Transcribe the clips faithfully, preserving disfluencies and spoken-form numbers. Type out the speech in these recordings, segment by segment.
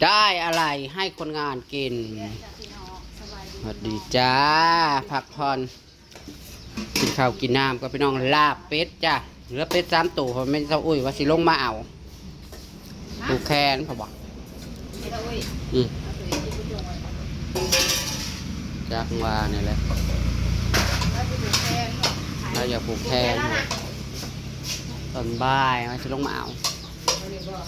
ได้อะไรให้คนงานกิน สวัสดีจ้า พักผ่อน กินข้าวกินน้ำก็พี่น้อง ลาบเป็ดจ้ะ เหลือเป็ดสามตัว ผมไม่เจ้าอุ้ยว่าสิลงมาเอา ผูกแขนเขาบอก อืม จักว่านี่แหละ เราอยากผูกแขน ตอนบ่ายว่าสิลงมาเอา เอา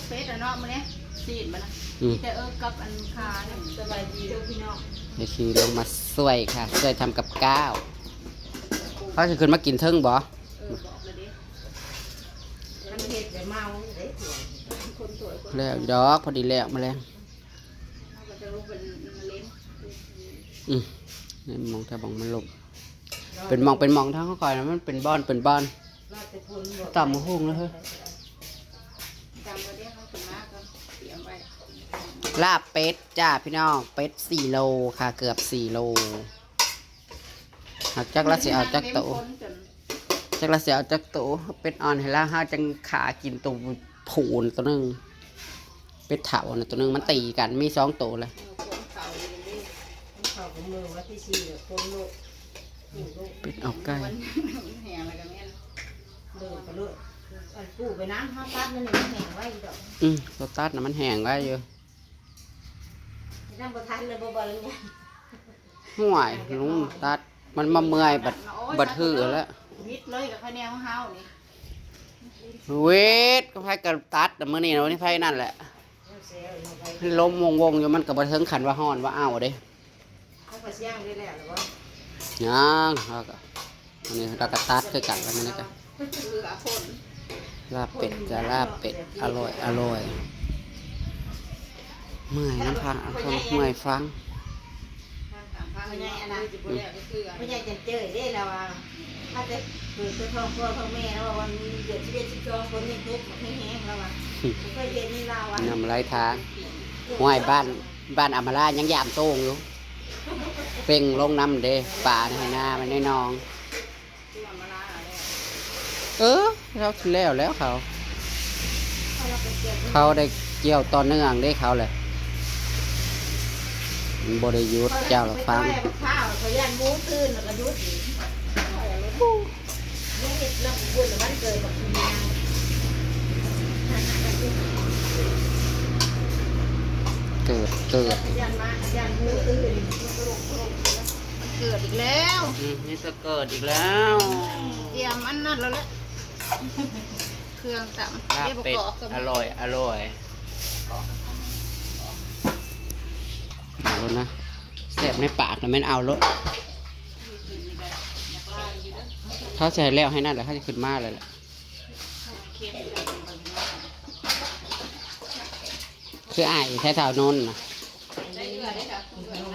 เป็ดอะเนาะมื้อนี้ ซีนมันนะ อืม มีแต่เอิกกับอันคาเนี่ย สบายดีเด้อพี่น้อง นี่คือลงมาช่วยค่ะ ช่วยทำกับข้าว เขาจะขึ้นมากินเทิงบ่ เออ บอกเลยดิ มันเห็ดแต่เมาเลย คนสวยคน แล้วดอก พอดีแล้วมาแล้ว เขาก็จะรู้เป็นมะเร็ง อืม นี่มองแต่มองมันลม เป็นมองเป็นมองทางเขาคอยนะ มันเป็นบ้อนเป็นบ้อน ลาบแต่คนบอก ตำบักหุ่งแล้วเฮ้ย จำไว้เด้อ เขาขึ้นมาก็เตรียมไว้ ลาบเป็ดจ้าพี่น้อง เป็ดสี่โลค่ะ เกือบสี่โล หากจักละสิเอาจักโต จักละสิเอาจักโต เป็ดอ่อนให้แล้ว เฮาจังขากินตัวผูนตัวหนึ่ง เป็ดเถานะตัวหนึ่ง มันตีกัน มีสองโตเลย เออ คนเขาอยู่นี่ คนเขาของเมืองวัดที่สี่เนี่ย คนโลก เป็ดออกไก่ มันแห้งแล้วก็แม่น เลิกไปเลย อันกู้ไปน้ำห้าตัดนั่นเอง มันแห้งไว้ดอก อืม ตัวตัดน่ะมันแห้งไว้อยู่ ยังบ่ทันเลย บ่บ่เลยเนี่ย ห่วย ลุงตัด มันมาเมื่อยบัด บัดหื้อแล้ว วิดเลยกับข้าวเหนียวของเฮานี่ วิดก็ไผก็ตัด แต่มื้อนี้นะ วันนี้ไผนั่นแหละ เซลล์เอาไป ให้ล้มวงๆอยู่ มันก็บ่ถึงขั้นว่าฮ้อนว่าอ้าวเด้ เขาก็เสี่ยงได้แล้วหรือบ่ ยัง เขาก็ อันนี้เราก็ตัดคือกัน แล้วมันก็ คืออาคน ลาบเป็ดจ้ะ ลาบเป็ด อร่อย อร่อย เมื่อยน้ำพัง เมื่อยฟัง ทางสามพัน พ่อใหญ่อันนั้น คือจะบ่แล้วก็คือ พ่อใหญ่จันเจยเด้ แล้วว่า ถ้าจะเกิดตัวทองพ่อทองแม่ แล้วว่าวันนี้เดือนสิบเอ็ด สิบสอง คนยังตกแห้งๆ แล้วว่า อืม บ่เคยเห็นนี่ลาวอ่ะ น้ำไหลทาง ห้วยบ้าน บ้านอำมาลายังยามโต้งอยู่ เป่งลงน้ำเด้ ปลาในนามันในหนอง เออ แล้วแล้ว แล้วเขา เขาได้เกี่ยวต่อเนื่องเด้เขาเลย มันบ่ได้หยุด เจ้าละฟัง ข้าวเขาย่านหมูตื่นแล้วก็หยุดอีก ยังเฮ็ดแล้วบุญวันเกิดบักคุณยาย เกิด เกิด ย่านมา ย่านหมูตื่น มันเกิดอีกแล้ว อืม นี่ก็เกิดอีกแล้ว เตรียมอันนั้นแล้วแหละ เครื่องตำ ลาบเป็ด เดี๋ยวประกอบกัน อร่อย อร่อย เอาแล้วนะ แซ่บในปากนะ แม่นเอาแล้ว เขาใส่แล้วให้นั่นแหละ เขาจะขึ้นมาเลยแหละ คืออ้ายแท้เท่านนท์นะ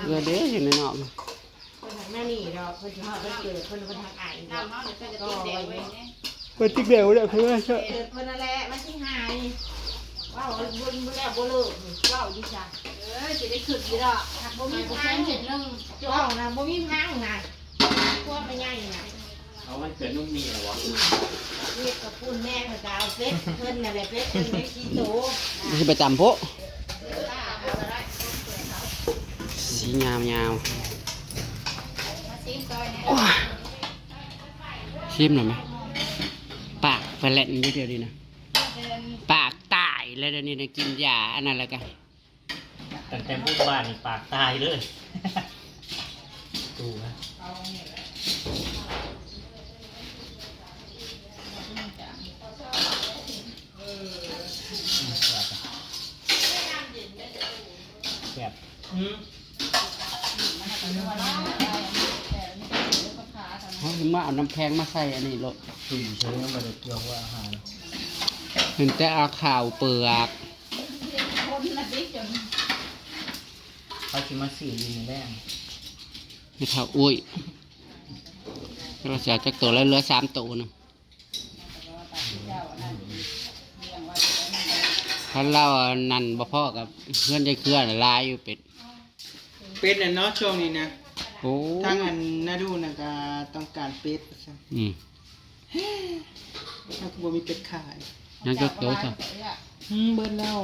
เอือเด้อยู่ในนอก เพิ่นทางหน้านี่ดอก เพิ่นสิฮอดวันเกิด เพิ่น เพิ่นทางอ้ายดอก น้ำเฮาเนี่ยเพิ่นจะติดแดงไว้เนี่ย เพิ่นติดแดงไว้แล้ว เพิ่นว่า เกิดเพิ่นนั่นแหละ วันที่ห้านี่ ว้าว บุญบุญแล้วบ่เลิก ว้าวอยู่จ้ะ เออ สิได้ขึ้นอยู่ดอก หากบ่มีทาง เห็นหนึ่ง ว้าวนะ บ่มีทางนะ พวกแม่ใหญ่นะ เอาวันเกิดนุ่มมีเหรอวะ เรียกกับปุ้นแม่เขาจะเอาเป็ดเพิ่นนั่นแหละ เป็ดเพิ่นไม่ขี้โต สิไปตำโพะ สียาวยาว โอ้ย ชิมหน่อยไหม ปากแผลนอยู่เดียวดีนะ ปากตายแล้วเดี๋ยวนี้นะ กินยาอันนั้นแล้วกัน ตั้งแต่บุกบ้านนี่ปากตายเลย ดูนะ แบบ อืม เขาสิมาเอาน้ำแข็งมาใส่อันนี้โลด สี่เช้ายังไม่ได้เกี่ยวว่าอาหาร เห็นแต่เอาข้าวเปลือก เขาสิมาสี่อยู่ในแรง ไม่เท่าอุ้ย เราเสียจากตัวแล้วเหลือสามตัวนะ คันเราอันนั้นบ่พอกับเพื่อนยายเครือน่ะหลายอยู่เป็ด เป็ดน่ะเนาะช่วงนี้นะ โอ้ ทางอันนาดูน่ะก็ต้องการเป็ดว่าซั่น อืม ถ้าก็บ่มีเป็ดขาย ยังจักโตซะ อืม เบิดแล้ว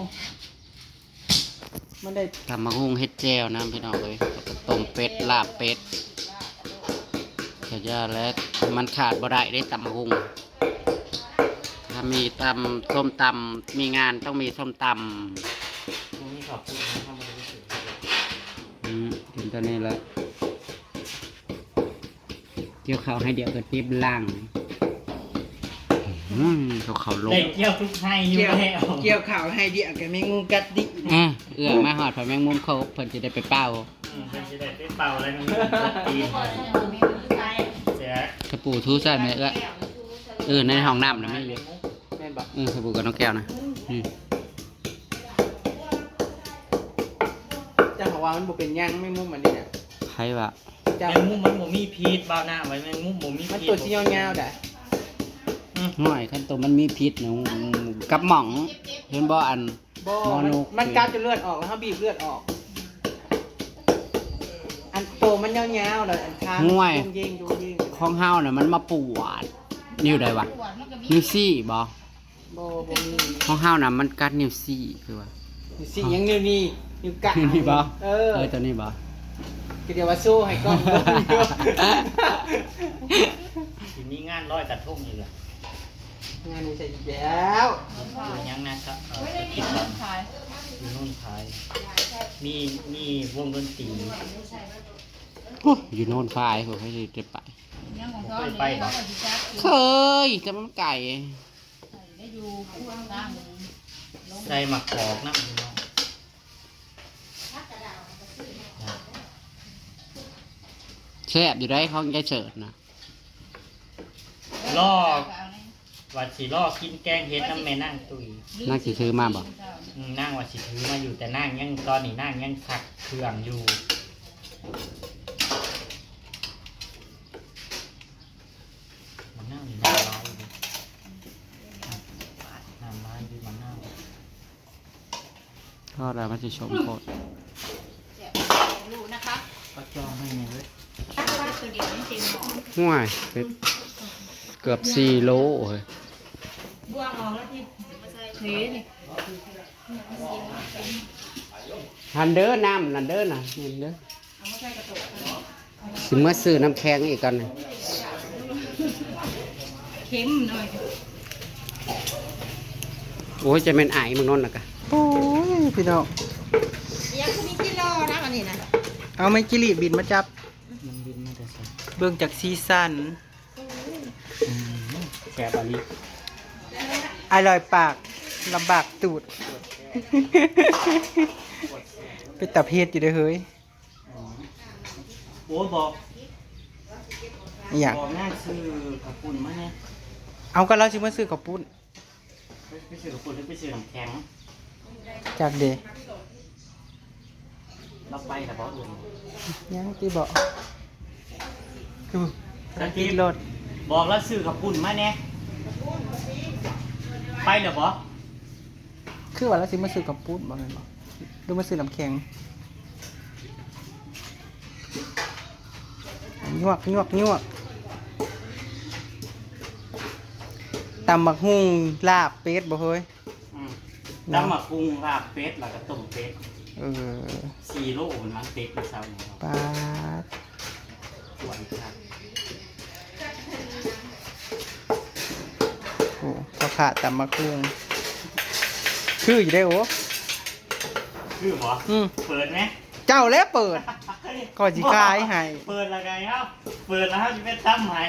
มันได้ ตำบักหุ่งเฮ็ดแจ่วนะพี่น้องเอ้ย แล้วก็ต้มเป็ด ลาบเป็ด ก็อย่าแล้ว มันขาดบ่ได้เด้ ตำบักหุ่ง ถ้ามีตำ ส้มตำ มีงานต้องมีส้มตำ พรุ่งนี้ขอบคุณนะ ถ้ามันจะไม่ถึง อืม กินตัวนี้แหละ เกี่ยวข้าวให้เดียวก็ติบล่าง อืม เขาเขาลง ได้เกี่ยวทุกไฮอยู่ เกี่ยว แล้ว เกี่ยวข้าวให้เดียวกับแมงมุมกัดดิ อ่ะ เอื้อมาฮอด พอแมงมุมเขา เพิ่นจะได้ไปเป่า อืม เพิ่นจะได้ไปเป่าแล้ว แมงมุมกัดตีน เสีย สบู่ถูใส่ไหมเอื้อ เออ ในห้องน้ำนะไม่เยอะ แม่นบ่ เออ สบู่กับนกแก้วนะ อืม เจ้าของว่ามันบ่เป็นหยัง แมงมุมอันนี้น่ะ ใครวะ เจ้า แมงมุมมันบ่มีพิษ บ่าวนะ ไว้แมงมุมบ่มีพิษ มันตัวสียาวๆได้ อืม ห่วย คันตัวมันมีพิษนะ กับหม่อง เห็นบ่ อัน บ่ หมอ มัน นก มันกัดจนเลือดออก แล้วเขาบีบเลือดออก อันโตมันยาวๆเลย อันขามัน ห่วย โยงเยงโยงเยง ของเฮาน่ะ มันมาปวด นิ้วใดวะ ปวดมันก็มี นิ้วสี่บ่ บ่ บ่มี ของเฮาน่ะ มันกัดนิ้วสี่คือว่า นิ้วสี่ยัง นิ้วนี้ นิ้วกลาง นิ้วนี้บ่ เออ เออ ตัวนี้บ่ คือเดี๋ยวว่าโซ่ให้กล้อง สิมีงานลอยกระทงอีกเหรอ งานนี้ใส่อีกแล้ว อยู่ยังนะครับ เอ่อ เว้ย ไปกินก่อน ขาย อยู่นู่นขาย มี มีวงดนตรี โอ้ย อยู่โน่นพาย ผมไม่ได้ไป ยังของเขา เคยไปบ่ เนี่ย เคย แต่มันไกล ได้อยู่ตั้ง ใส่หมากกอกนะพี่น้อง แซ่บอยู่ได้ของยายเสิร์ชนะ ลอก ว่าสิลอกกินแกงเห็ดน้ำแม่นางตุ้ย นางสิถือมาบ่ อืม นางว่าสิถือมาอยู่ แต่นางยัง ตอนนี้นางยังซักเครื่องอยู่ มันนาวนี่น้ำลายอยู่ดิ น้ำลายอยู่มันนาว ทอดแล้วมันจะชมโคตร รู้นะคะ ก็จองให้ไงเว้ย ตัวเดียวไม่เต็มหม้อ ห่วย เกือบสี่โลเฮ้ย บ่วงออกแล้วที่เทนี่ หันเด้อ น้ำนั่นเด้อนะ เห็นเด้อ เอามาใส่กระโตก สิเมื่อซื้อน้ำแข็งอีกก่อนนะ เค็มหน่อย โอ้ย จะเป็นไอมึงนนท์นะกะ โอ้ย พี่น้อง เดี๋ยวคนนี้กินรอนะอันนี้นะ เอาไม้จิหลีบินมาจับ มันบินมาแต่ไส เบิ่งจากสีสัน อืม แซ่บอีหลี อร่อยปาก ลำบากตูด เป็นตาเผ็ดอยู่เด้อเฮ้ย โอ้ย บอก อหย่าง บอกนางซื้อข้าวปุ้นมาแหน่ เอา ก็เราสิมาซื้อข้าวปุ้น ไป ไปซื้อข้าวปุ้นหรือไปซื้อน้ำแข็ง จากเด เราไปแต่บอกอื่น ยังติบอก คือ สกิป รถ บอกแล้วซื้อข้าวปุ้นมาแหน่ ไปเหรอบอก คือว่าเราสิมาซื้อข้าวปุ้นบ่แม่นบ่ หรือมาซื้อน้ำแข็ง ยวก ยวก ยวก ตำบักหุ่งลาบเป็ดบ่เฮ้ย อืม เนาะ ตำบักหุ่งลาบเป็ด แล้วก็ต้มเป็ด เออ สี่โลมันล้างเป็ดมื้อเช้านี่เนาะ ป๊าด อ้วนครับ โอ้ ข้าวผัดตำบักหุ่ง คืออยู่ได้โอ้ คือบ่ อืม เปิดไหม เจ้าแล้วเปิด ข้อยสิขายให้ เปิดละไงครับ เปิดแล้วครับจะไปตำให้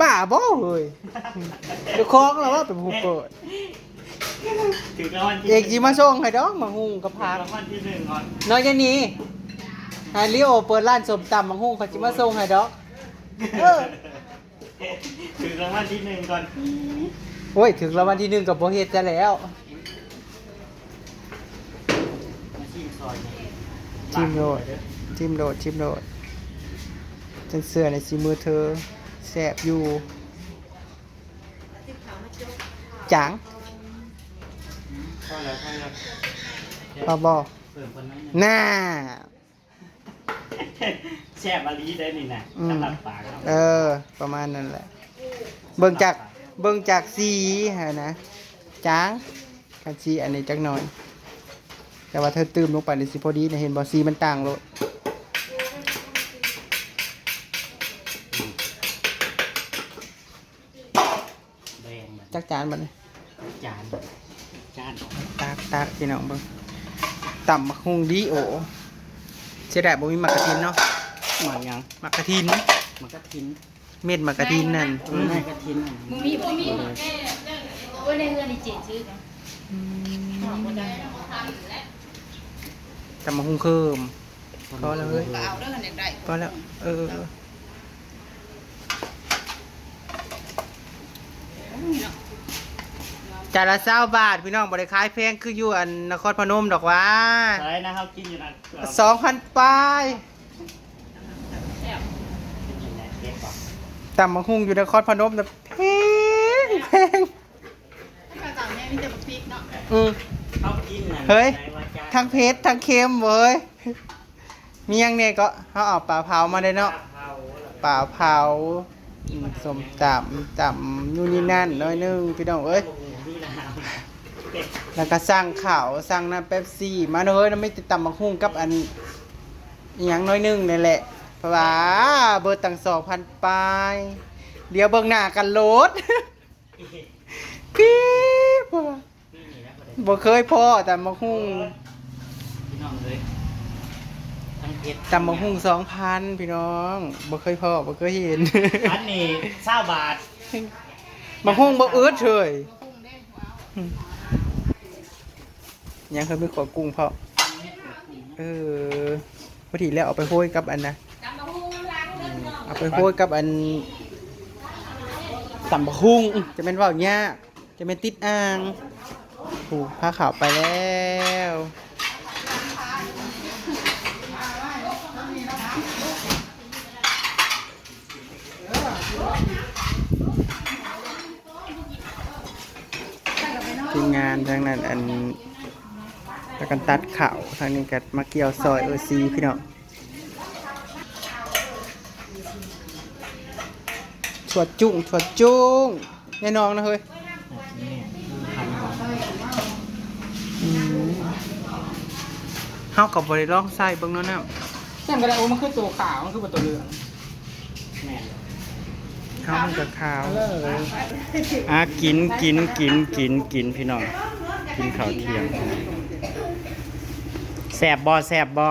บ้าบ่เฮ้ย เจ้าของแล้วว่าเป็นผู้เปิด ถือรางวัลที่ เอกสิมาส่งให้ดอก บักหุ่งกับผัก ถือรางวัลที่หนึ่งก่อน เนาะ ยายนี ให้ลีโอเปิดร้านส้มตำบักหุ่ง ข้อยสิมาส่งให้ดอก เออ ถือรางวัลที่หนึ่งก่อน โอ้ย ถือรางวัลที่หนึ่งก็บ่เฮ็ดซะแล้ว มาชิมซอยนี่ ชิมโลด ชิมโลด ชิมโลด จั่งเชื่อในสีมือเธอ แซ่บอยู่ จ๋าง พอแล้ว พอแล้ว พอบ่ เพิ่มคนน้อยหนึ่ง น่า แซ่บอีหลีได้นี่นะ อืม สำหรับปากครับ เออ ประมาณนั้นแหละ เบิ่งจาก เบิ่งจากสีหั้นนะ จ๋าง คันสีอันนี้จักหน่อย เอ แต่ว่าเธอตื่มลงไปนี่สิพอดีนะ เห็นบ่ สีมันต่างโลด แบ่งมัน จักจานบัดนี้ จาน จาน ตักตักพี่น้องเบิ่ง ตำบักหุ่งดีโอ เสียดายบ่มีหมากกะทินเนาะ หมากหยัง หมากกะทิน หมากกะทิน เม็ดหมากกะทินนั่น เออ หมากกะทินนั่น บ่มี บ่มี โอ้ย ในเฮือนนี่เจ๊ซื้อกัน อืม ตำบักหุ่งเคิ่ม พอแล้วเฮ้ย ก็เอาเด้อ คันอยากได้ พอแล้ว เออ จานละซาวบาท พี่น้อง บ่ได้ขายแพงคืออยู่อันนครพนมดอกหว่า อะไรนะ เฮากินอยู่นะ สองพันปลาย ตำบักหุ่งอยู่นครพนมนะ แพง แพง ถ้าเก่าเนี่ยมีแต่บักพริกเนาะ อืม เขากินนั่น เฮ้ย อะไรวะจ๊ะ ทั้งเผ็ดทั้งเค็มเว้ย มีหยังแหน่ก็ เฮาเอาปลาเผามาได้เนาะ ปลาเผา ปลาเผา อืม ส้มตำ ตำนู่นนี่นั่นหน่อยหนึ่ง พี่น้องเอ้ย แล้วก็สั่งข้าว สั่งน้ำเป๊ปซี่มาเนาะเฮ้ย แล้วมีแต่ตำบักหุ่งกับอัน อิหยังหน่อยหนึ่งนี่แหละ เพราะว่าเบิดตั้งสองพันปลาย เดี๋ยวเบิ่งหน้ากันโลด พี่ บ่เคยพ้อตำบักหุ่ง พี่น้องเอ้ย ทั้งเผ็ด ตำบักหุ่งสองพัน พี่น้อง บ่เคยพ้อ บ่เคยเห็น อันนี้ซาวบาท บักหุ่งบ่อึดเฮ้ย ยังเคยมีขัวกุ้งพร้อม เออ พอดีแล้วเอาไปโห้ยกับอันนะ เอาไปโห้ยกับอัน ตำบักหุ่ง จะแม่นเว้ายาก จะแม่นติดอ่าง ผูกผ้าขาวไปแล้ว ทีมงานทางนั้นอัน แล้วกันตัดข้าว ทางนี้ก็มาเกี่ยวซอยเออซีพี่น้อง ถั่วจุ้ง ถั่วจุ้ง แน่นอนนะเฮ้ย อืม เฮาก็บ่ได้ลองใส่เบิ่งเนาะน้ำ นั่นก็ได้ โอ้ มันคือตัวขาว มันคือบ่ตัวเหลือง แม่น ข้าวมันก็ขาว เออ อ่ะ กิน กิน กิน กิน กิน พี่น้อง กินข้าวเที่ยง แซ่บบ่ แซ่บบ่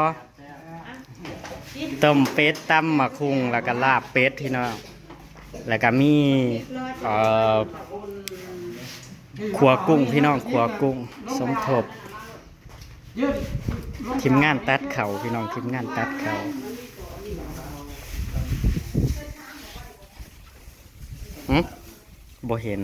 ต้มเป็ด ตำบักหุ่ง แล้วก็ลาบเป็ด พี่น้อง แล้วก็มี เอ่อ ขัวกุ้ง พี่น้อง ขัวกุ้ง สมทบ ทีมงานตัดข้าว พี่น้อง ทีมงานตัดข้าว หึ บ่เห็น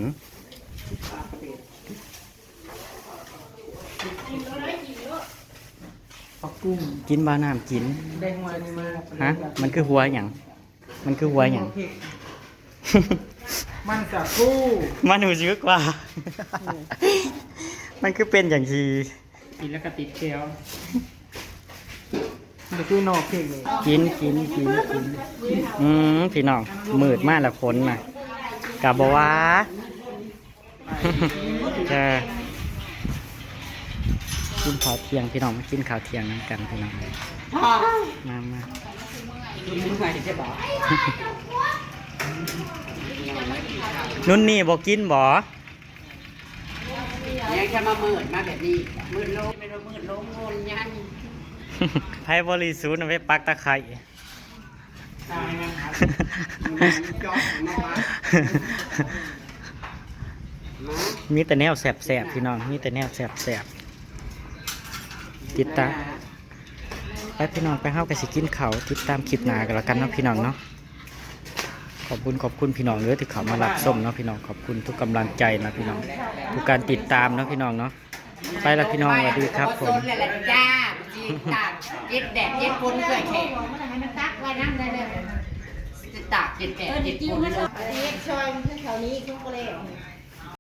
ผักกุ้ง กินบ่น้ำกิน ได้หัวนี่มา ฮะ มันคือหัวหยัง มันคือหัวหยัง มันสักครู่ มันรู้สึกว่า มันคือเป็นจั่งซี้ กินแล้วก็ติดแก้ว มันคือหน่อเค้กเลย กิน กิน กิน กิน อืม พี่น้อง มืดมาแล้วฝนน่ะ กะบ่ว่า เออ กินข้าวเที่ยงพี่น้อง มากินข้าวเที่ยงนำกันพี่น้อง มา มา นุ่นนี่บ่กินบ่ ยังจะมามืดมาแบบนี้ มืดลง ไม่รู้มืดลง งนยัง ไผบ่รีสูนเอาไปปักตะไคร้ มีแต่แนวแซ่บๆ พี่น้อง มีแต่แนวแซ่บๆ ติดตาม ไปพี่น้อง ไป เฮาก็สิกินข้าว ติดตามคลิปหน้ากันแล้วกันเนาะพี่น้องเนาะ ขอบคุณ ขอบคุณพี่น้องเด้อที่เข้ามารับชมเนาะพี่น้อง ขอบคุณทุกกำลังใจนะพี่น้อง ทุกการติดตามเนาะพี่น้องเนาะ ไปละพี่น้อง สวัสดีครับผม เลยล่ะจ้า จีตากเจ็ดแดดเจ็ดฝนเพื่อแขก มันตักไว้นั่นได้เลย จะตากเจ็ดแดดเจ็ดฝนเลย เฮ็ดซอยมันคือแถวนี้ทุกคนเลย